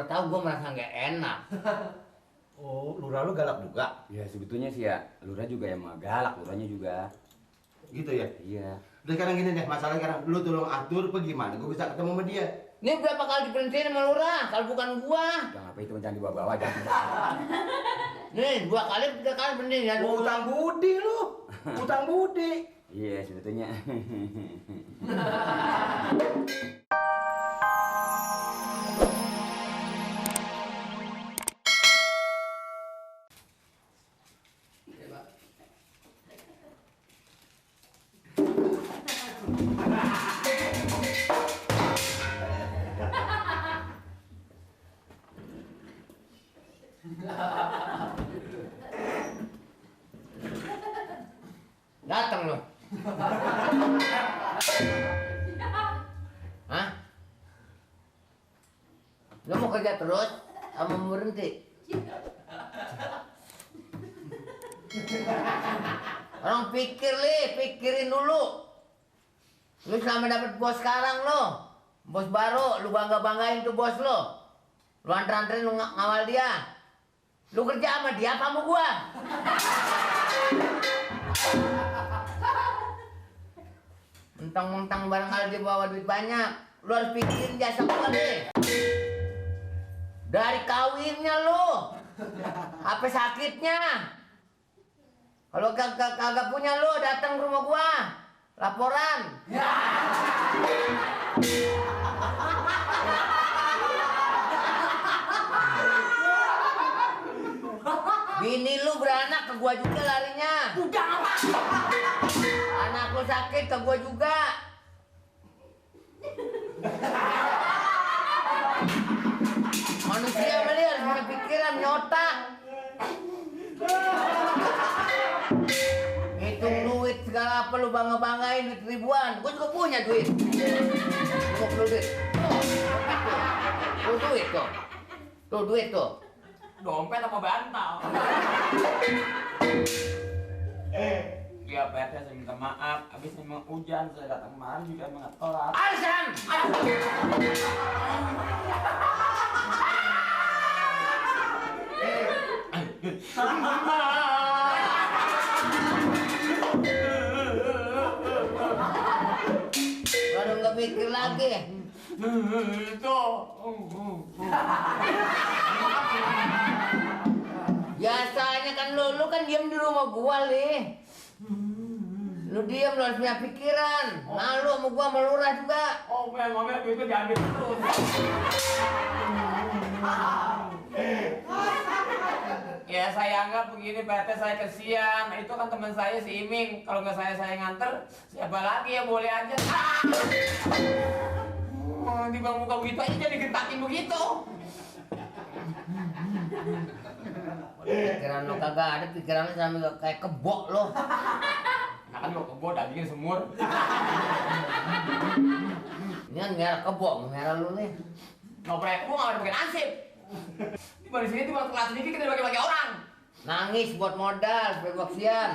tahu gue merasa nggak enak. Oh, lurah lu galak juga? Ya sebetulnya sih ya, lurah juga emang galak, lurahnya juga. Gitu ya? Iya. Udah sekarang gini deh, masalahnya sekarang lu tolong atur apa gimana? Gue bisa ketemu sama dia. Ini berapa kali diberhentiin sama lurah, kalau bukan gua. Jangan apa itu jangan dibawa-bawa, jangan. Nih, 2 kali 3 kali berhenti ya. Utang budi lu, utang budi. Iya sebetulnya. Datang lo. Hah? Lo mau kerja terus sama mau berhenti? Orang pikir pikirin dulu. Lu selama dapet bos sekarang lo, bos baru, lu bangga-banggain tuh bos lo. Lu anter-anterin lu ngawal dia. Lu kerja sama dia apa sama gua? Mentang-mentang barangkali dia bawa duit banyak, lu harus pikirin jasa gua deh. Dari kawinnya lu, apa sakitnya? Kalau kagak punya lu datang ke rumah gua, laporan. Bini lu beranak ke gua juga larinya. Udah apa? Anak lu sakit ke gua juga. Manusia meli harus punya pikiran, punya otak. Hitung duit segala apa lu bangga-banggain duit ribuan. Gua juga punya duit. Lu mau duit? Tuh duit tuh. Tuh duit tuh. Dompet apa bantal? Ya Pak RT, saya minta maaf. Abis memang hujan, saya datang kemarin juga emang nggak telat. Alasan! Baru nggak mikir lagi. Itu. Biasanya kan lu kan diam di rumah gua nih. Lu diam, lu harus punya pikiran. Nah lu sama gua sama lurah juga. Oh, memangnya itu diambil terus. Ya saya anggap begini Pak RT, saya kesian. Itu kan teman saya si Iming. Kalau nggak saya nganter, siapa lagi ya boleh aja. Di bang muka begitu aja jadi gentakin begitu. Pikiran lu kagak ada, pikiran lu sampai kayak kebok lo. Nah kan lo kebo dagingnya semur. Ini kan merah kebok, merah lu nih. Ngoprek gua nggak ada pakai nasib. Di balik sini tuh waktu kelas sedikit kita bagi-bagi orang. Nangis buat modal, supaya gua kesian.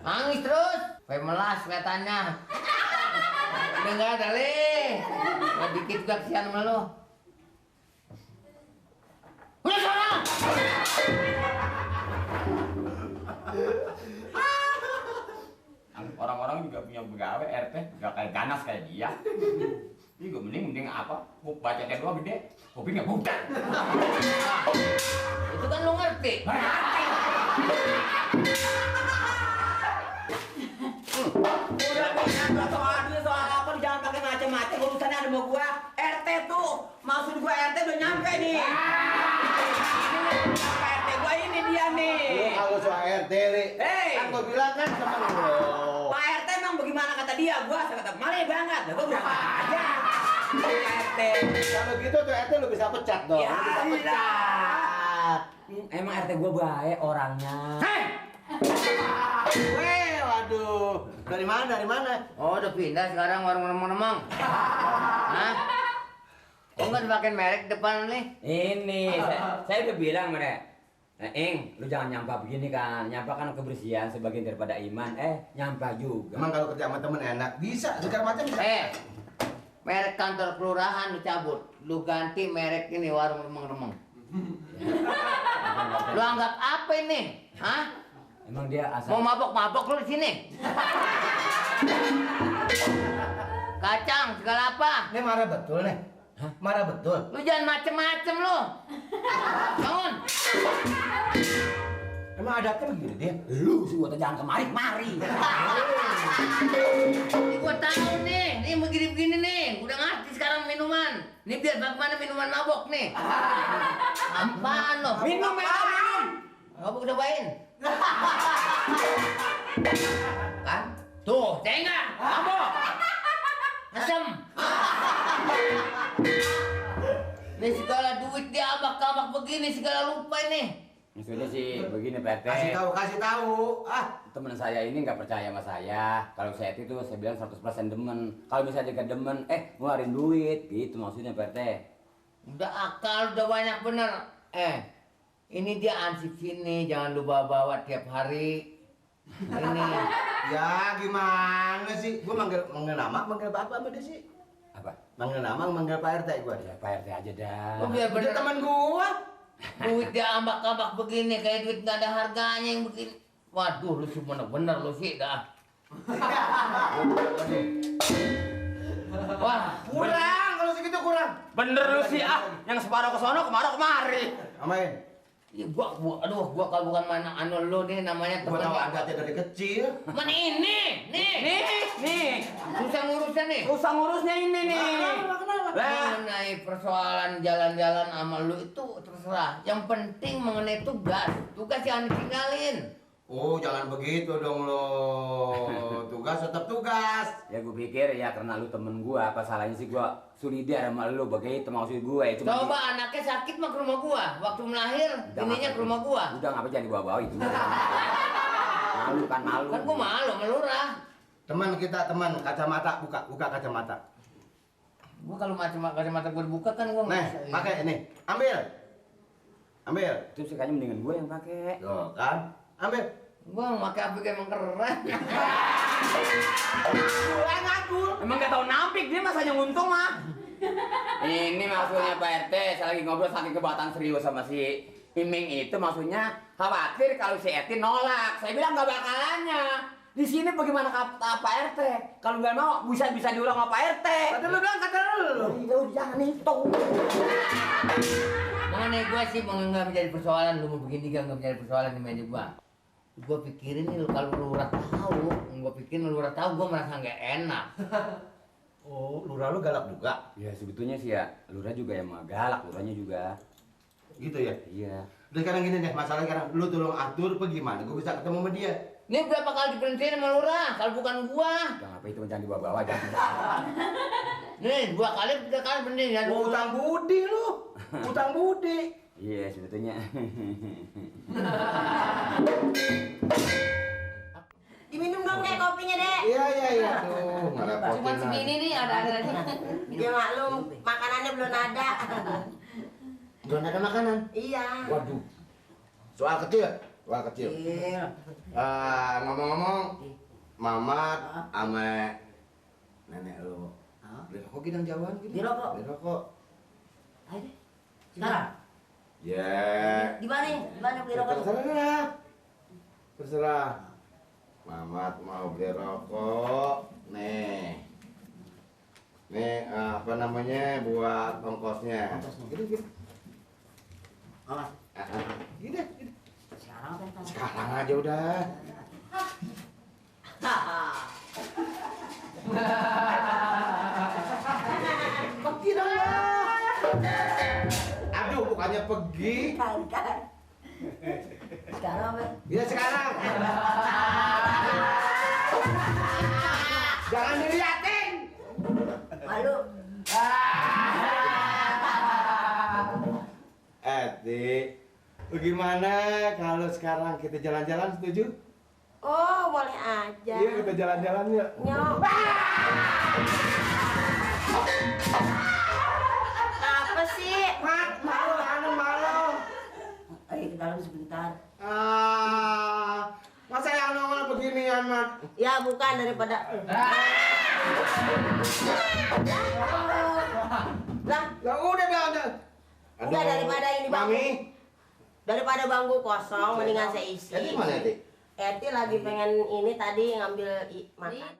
Nangis terus, supaya melas kelihatannya. Udah nggak ada leh. Mau dikit gua kesian sama lu. Udah sana! Orang-orang juga punya pegawai RT, gak kayak ganas kayak dia. Ini gue mending apa? Gue baca teh doang gede, kopi nggak bukan. Itu kan lu ngerti. Udah bilang soal duit soal apa jangan pakai macam-macam urusannya ada sama gua. RT tuh maksud gua RT udah nyampe nih. Pak RT gua ini dia nih. Lu kalau soal RT, Li. Hei. Kan gua bilang kan temen lu. Pak RT emang bagaimana kata dia? Gua saya kata malah banget. Lah gua berapa aja. Pak RT. Kalau gitu tuh RT lu bisa pecat dong. Ya, Lu bisa pecat. Emang RT gua baik orangnya. Weh, waduh. Dari mana? Dari mana? Oh, udah pindah sekarang warung remang-remang. Hah? Kok nggak dipakai merek depan nih? Ini saya udah bilang mereka. Nah, lu jangan nyampah begini kan. Nyampah kan kebersihan sebagian daripada iman. Nyampah juga. Emang kalau kerja sama temen enak? Bisa, segala macam bisa. merek kantor kelurahan lu cabut. Lu ganti merek ini warung remeng-remeng. Lu anggap apa ini? Hah? Emang dia Mau asal mabok-mabok lu di sini? Kacang segala apa? Nih marah betul nih. Marah betul. Lu jangan macem-macem lu. Bangun. Emang adatnya begini dia? lu sih gua teh jangan kemari-mari. Ini gua tahu nih, begini-begini nih. Udah ngerti sekarang minuman. Nih biar bagaimana minuman mabok nih. Apaan lo? Minum. Mabok cobain. Kan? Tuh, tengah. Mabok. Asem. Nih segala duit dia abak-abak begini segala lupa ini. Maksudnya sih begini Pak RT. Kasih tahu. Ah, Temen saya ini nggak percaya sama saya. Kalau saya itu saya bilang 100% demen. Kalau misalnya dia nggak demen, ngeluarin duit, gitu maksudnya Pak RT. Udah akal, udah banyak bener. Ini dia ansip sini, jangan lu bawa-bawa tiap hari. Ini. ya gimana sih? Gua manggil nama, manggil bapak sama dia sih. Apa? Manggil nama, manggil Pak RT gua. Ya Pak RT aja dah. Oh, biar Udah bener. teman gua. Duit dia ambak-ambak begini, kayak duit nggak ada harganya yang begini. Waduh, lu sih bener-bener lu sih dah. Wah, Kurang, kalau segitu kurang. Bener lu sih yang separuh ke sono, kemari. Amain. ya gua, gua kalau bukan mana anu lu nih namanya Gua tahu temen. adatnya dari kecil. Mana ini? Nih. Susah ngurusnya nih. Usah ngurusnya ini nih. Lah, Mengenai persoalan jalan-jalan sama lu itu terserah. Yang penting mengenai tugas. Tugas jangan ditinggalin. Oh, jangan begitu dong lo. Tugas tetap tugas. Ya gue pikir ya karena lu temen gua, apa salahnya sih gua solidar sama lu begitu maksud gue. Cuma Coba anaknya sakit mah ke rumah gua. Waktu melahir, ininya ke rumah gua. Udah ngapa jangan dibawa-bawa itu. Malu kan malu. Kan gua malu sama lurah. Teman kita, teman kacamata, buka kacamata. Gua kalau kacamata gua dibuka kan gua nggak Nih, bisa. pakai ini. Ambil. Itu sih kayaknya mendingan gue yang pakai. Tuh, kan? Ambil. Gua pakai apik emang keren. emang gak tau nampik dia masanya nguntung mah. Ini maksudnya Pak RT, saya lagi ngobrol saking kebatan serius sama si Iming itu maksudnya khawatir kalau si Eti nolak. Saya bilang nggak bakalannya. Di sini bagaimana kata Pak RT? Kalau nggak mau bisa diulang sama Pak RT. Kata lu bilang, kata lu. Itu jangan itu. Mengenai gua sih nggak menjadi persoalan. Lu mau begini nggak menjadi persoalan di meja gua. Gua pikirin nih kalau lurah tahu, gua pikirin lurah tahu gua merasa nggak enak. Oh, lurah lu galak juga. Ya sebetulnya sih ya, lurah juga yang mah galak, lurahnya juga. Gitu ya? Iya. Udah sekarang gini deh, masalahnya sekarang lu tolong atur apa gimana? Gue bisa ketemu sama dia. Ini berapa kali diberhentiin sama lurah? Kalau bukan gua. Udah ngapa itu jangan dibawa-bawa jangan. Nih, 2 kali 3 kali berhentiin ya. Oh, utang budi lu. Utang budi. Iya sebetulnya. Diminum dong deh kopinya deh. Iya. Tuh, ngerepotin Cuma segini nih ada aja. Ya maklum, makanannya belum ada. Belum ada makanan. Iya. Waduh. Soal kecil. Iya. Ngomong-ngomong, Mamat ame nenek lu. Beli rokok gidang jauhan gitu. Beli rokok? Beli rokok. Ayo deh. Sekarang? Ya. Di mana? Di mana beli rokok? Terserah. Terserah. Mamat mau beli rokok. Nih. Nih apa namanya buat ongkosnya. Gitu. Oh, Gini. sekarang apa? Sekarang aja udah. Pergi dong lo. Aduh, bukannya pergi. Sekarang apa? Ya sekarang. Jangan diliatin. Malu. Dik, bagaimana kalau sekarang kita jalan-jalan, setuju? Oh, boleh aja. Iya, kita jalan-jalan yuk. Nyok. Apa sih? Malu. Ayo ke dalam sebentar. Masa yang nongol beginian, Mat? Ya bukan daripada. Lah, Lah udah dah udah. Udah, daripada ini, Bang. Mami. daripada bangku kosong, mendingan saya isi. Jadi mana, Dik? Eti lagi pengen ini tadi ngambil makan.